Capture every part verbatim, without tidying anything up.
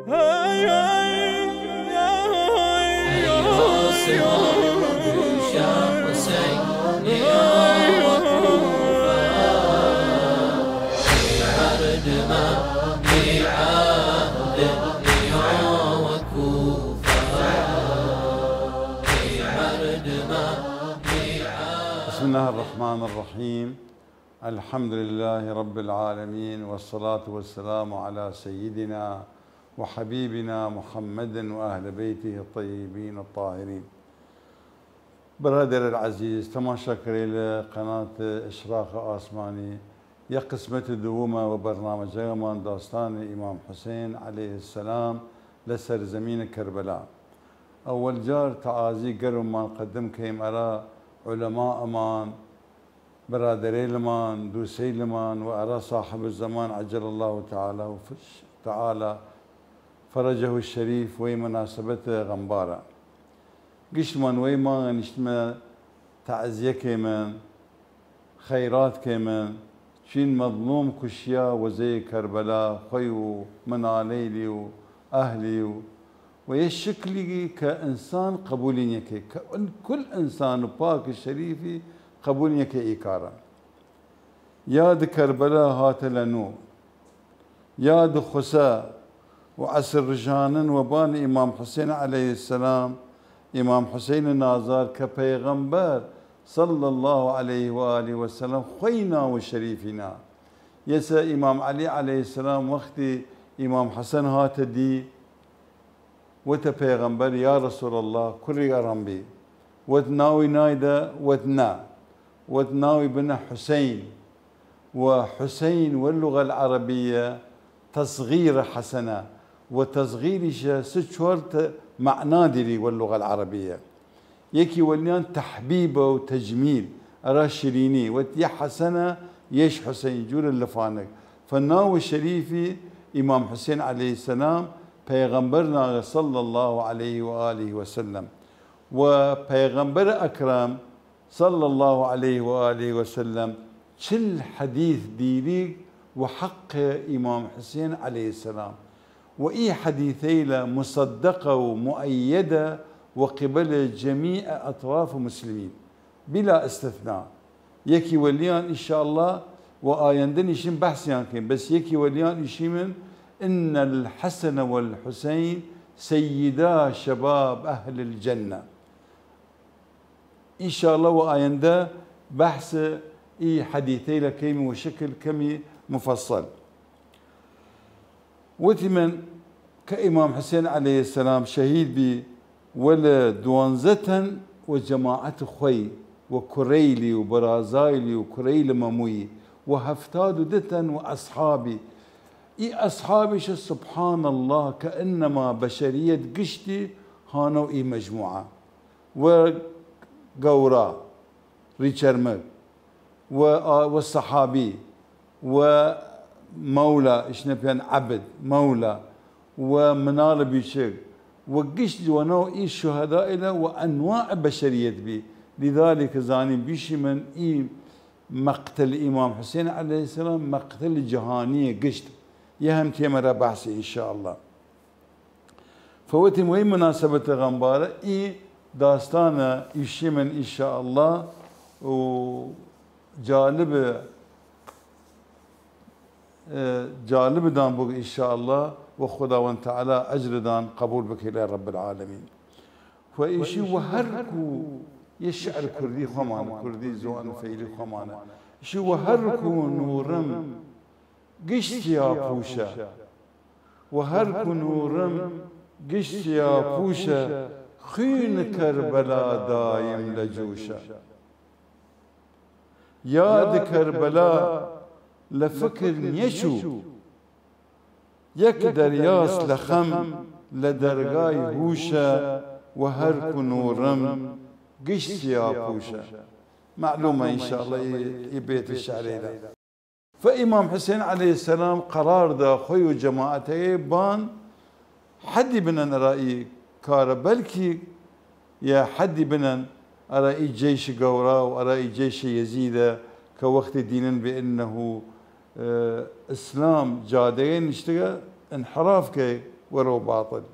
بسم الله الرحمن الرحيم. الحمد لله رب العالمين، والصلاة والسلام على سيدنا وحبيبنا محمد وأهل بيته الطيبين الطاهرين. برادر العزيز، تماشاکەرەیل قناة اشراق آسمانی، یە قسمت دوومە وە بەرنامەجەگەمان داستان ئیمام حسین علیه السلام لە سەرزەمین کربلا. ئەوەل جار تەعازی گەرممان قەدم کەیم ئەرا علماءمان، برادەرەیلمان، دوسەیلمان و ئەرا صاحب الزمان عجل الله تعالی و فش-، تعالی فرجه الشریف وەی مناسبەت غەمبارە. گشتمان وەی مانگە نیشتمە تەعزیە کەیمن، خەیرات کەیمن، چوین مەظلوم کوشیا وەزەی کربلا، خوەی و مناڵەیلی و ئەهلی و وە یە شکلیگی کە ئنسان قەبولی نیەکەی، کە ئن-، کل ئنسان و پاک شریفی قەبول نیەکەی ئی کارە. یاد کربلا هاتە لە نوو، یاد خوسە و عەسر رژانن وە بان ئیمام حسین علیه السلام، ئیمام حسین نازار کە پەیغەمبەر صلی الله علیه و آله و سلم خوەی ناو شریفی نا. یەسە ئیمام علی علیه السلام وەختی ئیمام حسن هاتە دی، وتە پەیغەمبەر، یا رسول اللە، کوڕیگ ئەڕەم بی؟ وت ناوی نایدە؟ وت نە. وت ناوی بنە حسین. و حسین وە لغە العربیە تصغیر حسنە. و تصغیریشە سه چوار ت-، معنا دیری وە لغە العربیە. یەکی وەلیان تحبیبە و تجمیل، ئەرا شیرینی، وت یە حسنە، یەیش حسین، جوورە لفانک. فە ناو شریفی ئیمام حسین علیه السلام پەیغەمبەر ناگە صلی الله علیه و آله و سلم. و پەیغەمبەر ئەکرەم صلی الله علیه و آله و سلم چل حەدیث دیریگ وە حەق ئیمام حسین علیه السلام. و ئی حەدیثەیلە مصدقە و مؤیدە وە قبل جمیع اطراف مسلمین بلا استثناء. یەکی وەلیان ان شاء الله وە ئایەندە نیشین بەحسیان کەیم، بەس یەکی وەلیان ئیشیمن: ان الحسن والحسین سیدا شباب اهل الجنة. ان شاء الله وە ئایەندە بەحس ئی حەدیثەیلە کەیم وە شکل کەمی مفصل. وتیمن کە ئیمام حسین علیه السلام شەهید بی، وە لە دوانزە تەن وە جەماعەت خوەی، وە کوڕەیلی و بەرازایلی و کوڕەیل مەموی و هەفتاد و دە تەن وە ئەسحابی. ئی ئەسحابیشە سبحان اللە کە انما بەشەریەت گشتی هانەو ئی مەجموعە. و گەورا، ریچەرمگ، و، و سەحابی، و مەولا، ئیشنە پێن عەبد، مەولا، و مناڵ بیچگ، و گشت وەنەو ئی شوهەدائیلە و ئەنواع بەشەریەت بی. لذلك زانیم بیشیمن ئی مەقتل ئیمام حسین علیه السلام مەقتل جەهانیە گشت. یە هەم کەیمە ئەرا بەحسی ان شاء اللە. فوتیم وەی مناسبەت غەمبارە ئی داستانە ئیشیمن ان شاء اللە و جالب، اه، جالبدان بوگ ان شاء اللە و خوداوەند تعالی ئەجردان قەبول بکەی لە رب العالمین. و ئیشی وە هەر کو، یە شعر کوردی خوەمانە، کوردی زوان فەیلی خوەمانە. ئیشی وە هەر کو نووڕم گشتیا پووشە، و هەر کو نووڕم گشتیا پووشە، خوین کەربەلا دایم لە جووشە. یاد کەربەلا لە فکر نیەچوو، یەک دەریاس لە خەم لە دەرگای هووشە، و هەر کو نووڕم گشتیا پووشە. معلومە ان شاء اللە ئی، ئی بەیت شعرەیلە. فە ئیمام حسین علیه السلام قەرار دا خوەی و جەماعەتەگەی بان حەدی بنەن ئەرا ئی کارە، بەلکی یە حەدی بنەن ئەرا ئی جەیش گەورا و ئەرا ئی جەیش یەزیدە کە وەختی دینن بە انه، اه، ئسلام جادەگەی نیشتگە، انحراف کەی، وەرەو باطل.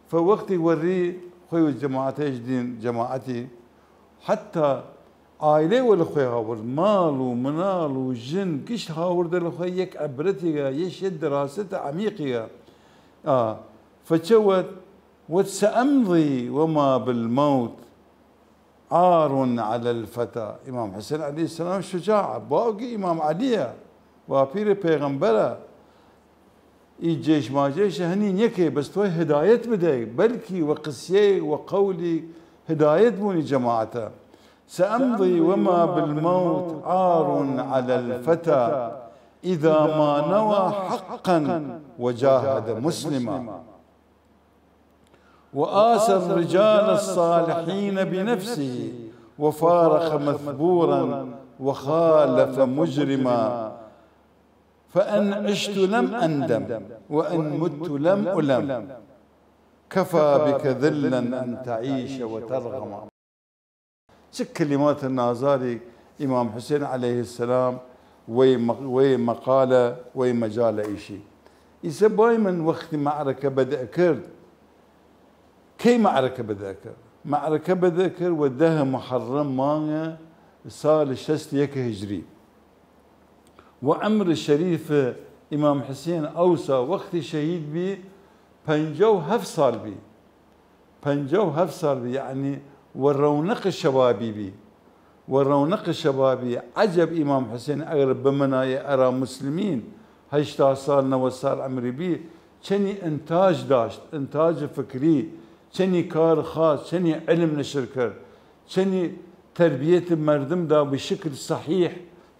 فە وەختی وەڕی خوەی و جەماعەتەیش دین جەماعەتی، حەتا عائلەی وەل خوەی هاورد، ماڵ و مناڵ و ژن گشت هاوردە لە خوەی، یەک عبرەتیگە، یەش یەک دراستە عمیقیگە. ئا، فە چە وەت، وەت: «سأمضي وما بالموت عار على الفتى.» ئیمام حسین علیە السلام شجاعە، باوگی ئیمام عەلیە، باپیرە پێغەمبەرە. ئی جێش ماجێشە هەنی نیەکەی، بەس توی هدایەت بدەی، بەلکی وە قسیەی وە قەولی هدایەت بوونی جەماعەتە. «سأمضي وما بالموت عار على الفتى إذا ما نوى حقا وجاهد مسلما.» وآثر الرجال الصالحين بنفسه وفارق مثبورا وخالف مجرما. فإن عشت لم أندم وإن مت لم ألم. كفى بك ذلا أن تعيش وترغما. چ کلمات نازاری ئیمام حسین علیه السلام وەی مە-، وەی مەقالە، وەی مەجالە ئیشی. ئیسە بای من وەختی مەعرەکە بەدئ کرد. کەی مەعرەکە بەدئ کرد؟ مەعرەکە بەدئ کرد وە دە محەڕەم مانگە سال شەست یەک هجری. و عمر شەریف ئیمام حسین ئەوسا وەختی شەهید بی، پەنجا و هەفت سال بی. پەنجا و هەفت سال بی، یەعنی وە رەونەق شەبابی بی. وە رەونەق شەبابی. عەجەب ئیمام حسین ئەگەر بمنایە ئەرا موسلمین، هەشتا سال، نەوەد سال عمری بی، چەنی ئنتاج داشت، ئنتاج فکری، چەنی کار خاس، چەنی علم نشر کرد، چەنی تربیەت مردم دا بە شکل صحیح،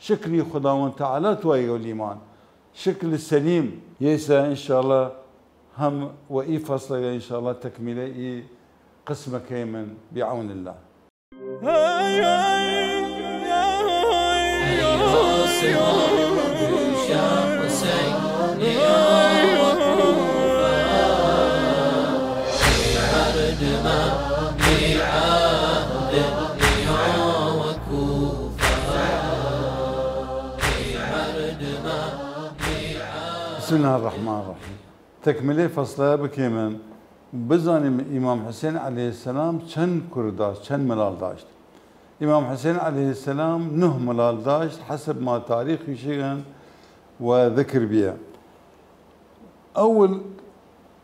شکلی خوداوەند تعالی توایگە و لیمان. شکل سلیم. یەیسە انشاءالله هەم وە ئی فەصلەگە انشاءالله تەکمیلەی ئی قسمە کەیمن بعون الله. بسم الله الرحمن الرحیم. تەکملەی فەصلە بکەیمن، بزانیم ئیمام حسین علیه السلام چەن کور داشت، چەن ملال داشت. ئیمام حسین علیه السلام نه ملال داشت، حەسب ما تاریخ ئیشیگن و ذکر بیه. ئەول،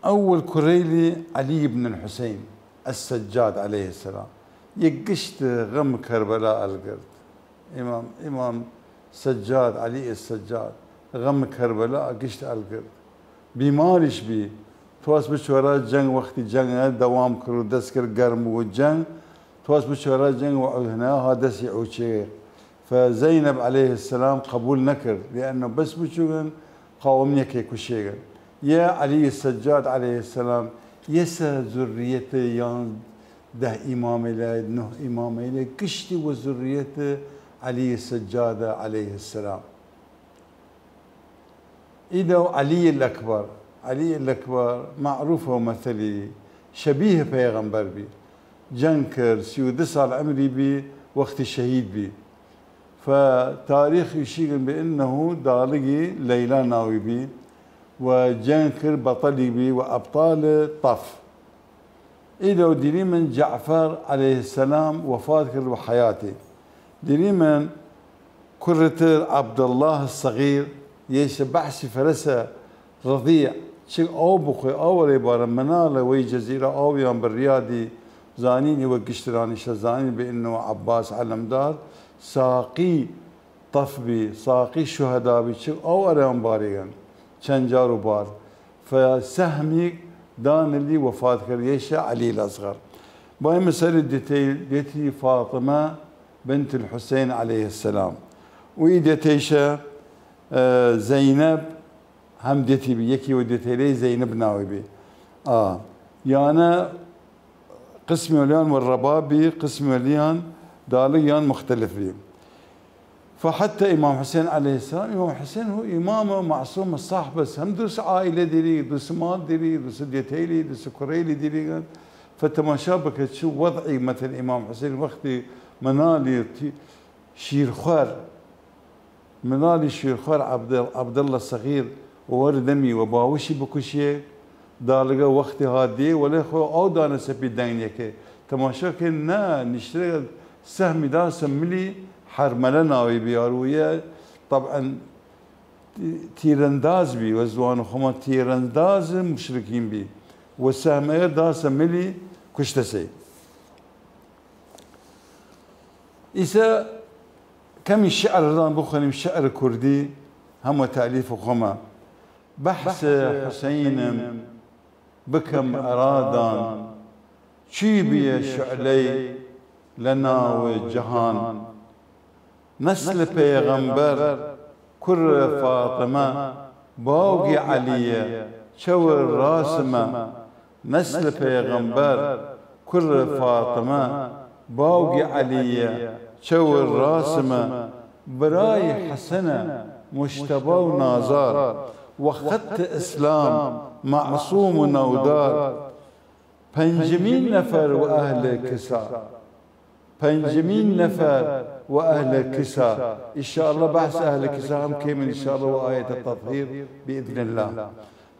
ئەول کورەیلی علی بن الحسین السجاد علیه السلام. یە گشت غەم کربلا ئەلگرد. ئیمام، ئیمام سجاد، علی السجاد، غەم کربلا گشت ئەلگرد. بیماریش بی. تواس بچوەرا جەنگ، وەختی جەنگ دەوام کرد و دەس کرد گەرم و جەنگ. تواس بچوەرا جەنگ و هنە ها دەسی ئەوچێ. فە زەینەب علیه السلام قبول نەکرد، لأنه بەس بچوگن قاوم نیەکەی کوشێگن. یە علی سجاد علیه السلام، یەسە ذریەت یان ده ئیمامەیلە، نه ئیمامەیلە، گشتی وە ذریەت علی سجادە علیه السلام. ئیدە و علی الاکبر، علی الاکبر معروف و مەتەلی شبیه پەیغەمبەر بی. جەنگ کرد، سی و دو سال عمری بی، وەختی شەهید بی. فە تاریخ ئیشیگن بە انه داڵگی لیلا ناوی بی و جەنگ کرد، بەتەلی بی و ئەبتال تەف. ئیدەو دیریمن جەعفەر علیه السلام وەفات کرد و حەیاتی. دیریمن کوڕتر عەبداللە سەغیر، یەیسە بەعسی فەرەسە رەضیع، چگ ئاو بخوی، ئاو ئەرێ بارە، مناڵە وەی جەزیرە ئاویان بڕیادی، زانین ئیوە گشترانیشە زانین بە انه عەباس علمدار ساقی تەف بی، ساقی شوهەدا بی، چگ ئاو ئەرێان باریگن، چەن جار و بار. فە سەهمیگ دانلی وەفات کرد، یەیشە علی الاصغر. بایمە سەر دێتەی، دێتی فاطمە بنت الحسین علیه السلام. و ئی دێتەیشە، ئە، زەینەب هەم دێتی بی، یەکی وە دێتەیلەی زەینەب ناوی بی. ئا. یانە قسمی وەلیان وە رەباب بی، قسمی وەلیان داڵگیان مختلف بی. فە حەتا ئیمام حسین علیه السلام، ئیمام حسین هو ئیمامە معصومە صاحبە، هەم دوس عائلە دیری، دوس ماڵ دیری، دوس دێتەیلی، دوس کوڕەیلی دیریگن. فە تەماشا بکە چ وەضعی مەتەن ئیمام حسین وەختی مناڵی تی-، شیرخوەر، مناڵی شیرخوەر عەبدڵ-، عەبدڵە سەغیر وەردەمی وە باوشی بکوشێ، داڵگە وەختی هات دێ، وەلێ خۆ ئەو دانە سەپی دەنگ نیەکێ. تەماشا کەن، نە، نیشترە سەهمی داسە ملی، هەرمەلە ناوی بیار و یە، طبعاً، تیرەنداز بی، وە زوان خۆما تیرەنداز موشرکین بی. و سەهمەگە داسە ملی، کوشتەسەی. ئیسە کەمی شعرەدان بخوەنیم، شعر کوردی هەموە تالیف خوەمە. بەحس حسینم بکەم ئەرادان، چی بیە شعلەی لە ناو جەهان. نەسل پێغەمبەر کوڕ فاتمە، باوگی عەلیە چەور ڕاسمە. نەسل پێغەمبەر کوڕ فاتمە، باوگی عەلیە چەور ڕاسمە. برای حەسەنە مشتەبا و نازار، وە خەت ئسلام مەعسوم و ناودار. پەنجمین نەفەر وە ئەهل کسا. پەنجمین نەفەر وە ئەهل کسا. ئیشاڵڵا بەحس ئەهل کسا هەم کەیمن ئیشاڵڵا وە ئایەتە تەطهیر بإذن الله.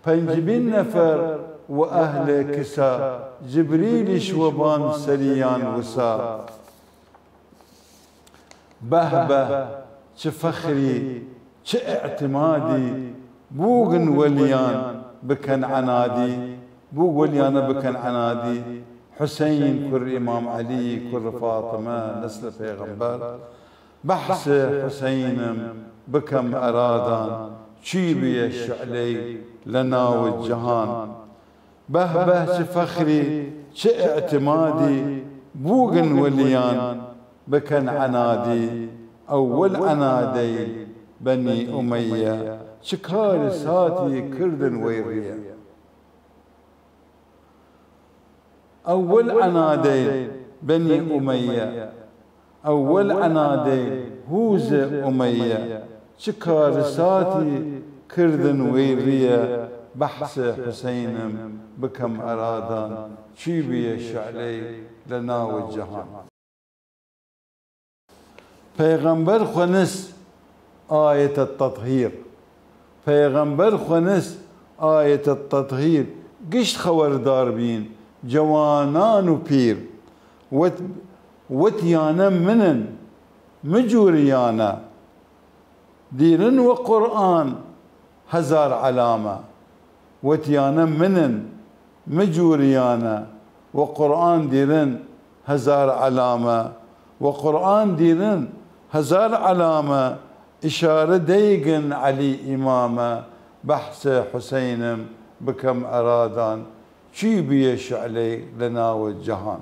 پەنجمین نەفەر وە ئەهل کسا، جبریلیش وە بان سەریان وسا. بەه بەه، چ فەخری، چ ئعتمادی، بووگن وەلیان بکەن عەنادی، بووگ وەلیانە بکەن عەنادی. حسین کوڕ ئیمام عەلی کوڕ فاتمە، نەسل پێغەمبەر. بەحس حسینم بکەم ئەرادان، چی بیە شعلەی لە ناو جەهان. بەه بەه، چ فەخری، چ ئعتمادی، بووگن وەلیان بکەن عەنادی. ئەوەل عەنادەیل بەنی ئومەیە، چ کار ساتی کردن وەی ڕیە. ئەوەل عەنادەیل بەنی ئومەیە، ئەوەل عەنادەیل هووز ئومەیە، چ کارساتی کردن وەی ڕیە. بەحس حسینم بکەم ئەرادان، چی بیە شعلەی لە ناو جەهان. پەیغەمبەر خوەنس ئایەتە تەطهیر. پەیغەمبەر خوەنس ئایەتە تەطهیر، گشت خەوەردار بین، جەوانان و پیر. وت، وتیانە منن، مجووریانە، دیرن وە قورئان هەزار عەلامە. وتیانە منن، مجووریانە، وە قورئان دیرن هەزار عەلامە، وە قورئان دیرن هەزار عەلامە. ئشارە دەیگن عەلی ئیمامە، بەحس حسینم بکەم ئەرادان، چی بیە شعلەی لە ناو جەهان.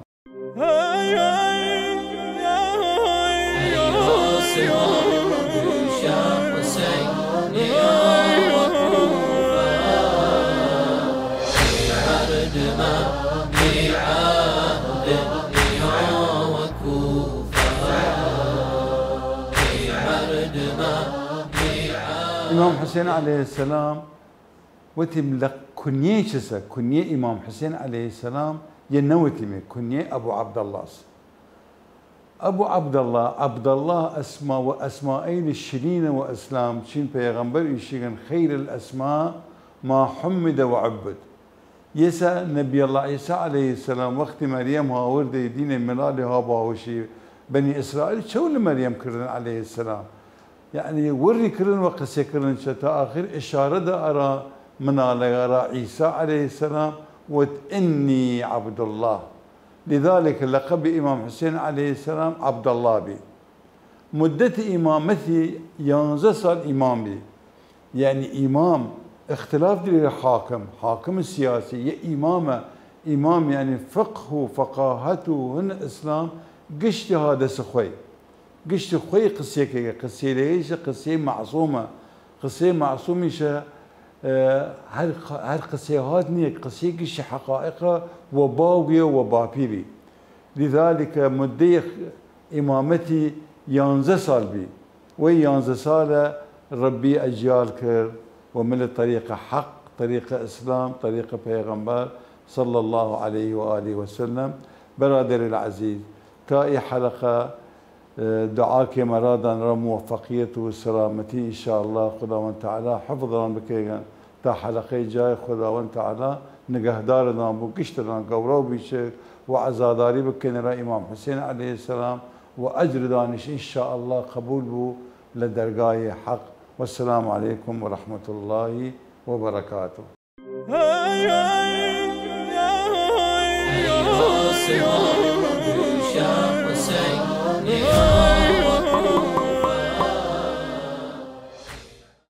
ئیمام حسین عەلەیهسەلام وتیم لە کونیەی چسە، کونیەی ئیمام حسین عەلەیهسەلام یە نەوتیمێ، کونیەی ئەبو عەبدەڵڵاس. ئەبو عەبدەڵڵا، عەبدەڵڵا ئەسما وە ئەسمائیل شرینە وە ئسلام، چین پەیغەمبەر ئیشیگن خیر الاسماء ما حمد و عبد. یەسە نەبی اللە عیسا عەلەیهسەلام وەختی مەریەم هاوردەی دینێ مناڵی ها باوشی بەنی ئیسرائیل چەو لە مەریەم کردن عەلەیهسەلام. یەعنی وەڕی کردن و قسێ کردن چە تا ئاخر ئشارە دا ئەرا مناڵەگە ئەرا عیسا عەلەیهسەلام وت، إني عبد الله. لذلك لەقەبی ئیمام حسین عەلەیهسەلام عەبدەڵڵا بی. مدەت ئیمامەتی یانزە ساڵ ئیمام بی. یەعنی ئیمام ئختلاف دری حاکم، حاکم سیاسی، یە ئیمامە، ئیمام یەعنی فقه و فقاهەت و هن ئسلام گشتی ها دەس خوەی. گشت خوەی قسیەکەگە، قسیەیلەیشە قسیەی مەعسومە، قسیەی مەعسومیشە، ئە، هەر، هەر قسیە هات نیە، قسیە گشت حقائقە و باوگیە و باپیری. لذلك مدەی ئیمامەتی یانزە ساڵ بی. وەی یانزە ساڵە رەبی ئەجیال کرد و مل طریقە حەق، طریقە ئسلام، طریقە پەیغەمبەر صلی الله علیه و آله و سلم. برادر العزیز، تا ئی حلقە دعا کەیم ئەرادان ئەرا موفقیەت و سلامەتی، ان شاء الله خوداوەند تعالی حفظ ئەران بکەیگەن تا حلقەی جای. خوداوەند تعالی نگهدارەدان بوو، گشتەدان گەورا و بیچک و عەزاداری بکەێنە ئیمام حسین علیە السلام و ئەجرەدانیش ان شاء الله قەبول بوو لە دەرگای حەق. والسلام علیکم ورحمة الله وبركاته.